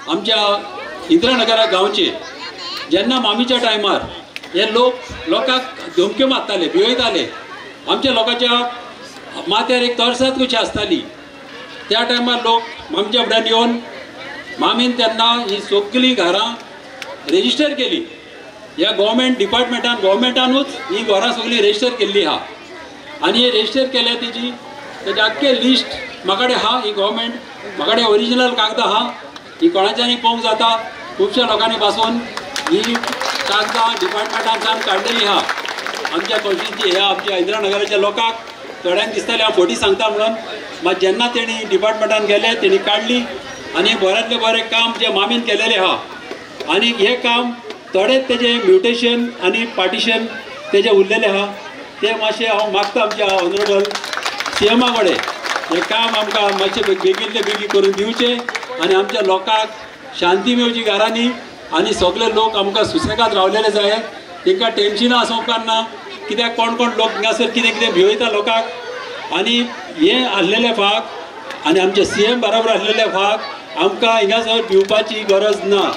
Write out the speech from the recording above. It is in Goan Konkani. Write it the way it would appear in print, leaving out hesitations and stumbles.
आमच्या इंदिरानगरा गांवचे जेन्ना मामीच्या टायमार हे लोक लोकांक धमक्यो मारताले, भिवयताले. आमच्या लोकांच्या माथ्यार एक तरसाद कशी आसताली. त्या टायमार लोक मामच्या फुड्यान येवन मामीन तेन्ना ही सगळीं घरां रेजिस्टर केली. ह्या गोवोरमेंट डिपार्टमेंटान गोवोरमेंटानूच ही घरां सगळीं रेजिस्टर केल्ली आहा आनी हे रेजिस्टर केल्या तेजी तेजें आख्खें लिस्ट म्हाका कडेन आहा. ही गोवोरमेंट म्हाका कडेन ओरिजिनल कागदां आहा, ही कोणाच्यानी पळोवंक जाता. खुबश्या लोकांनी पासून ही कागदां डिपार्टमेंटान काडलेली आहा. आमच्या कॉन्स्टिट्युएन्सी ह्या आमच्या इंदिरानगराच्या लोकांक थोड्यांक दिसतालें हांव फटी सांगता म्हणून, मात जेन्ना तेणी डिपार्टमेंटान गेले तेणी काडली आनी बऱ्यांतलें बरें काम जें मामीन केलेलें आहा. आनी हें काम थोडेच तेजें म्युटेशन आनी पार्टिशन तेजें उरलेलें आहा, तें मातशें हांव मागता आमच्या ऑनरेबल सी एमा कडेन हें काम आमकां मातशें बेगीनले बेगीन करून दिवचें आनी आमच्या लोकांक शांती मेवची घरांनी आनी सगळे लोक आमकां सुसेगाद रावलेले जाय. तांकां टेन्शनां आसूंक ना, कित्याक कोण कोण लोक हांगासर कितें कितें भिवयता लोकांक. आनी हें आसलेलें फाक आनी आमचे सी एम बरोबर आसलेलें फाक आमकां हिंगासर भिवपाची गरज ना.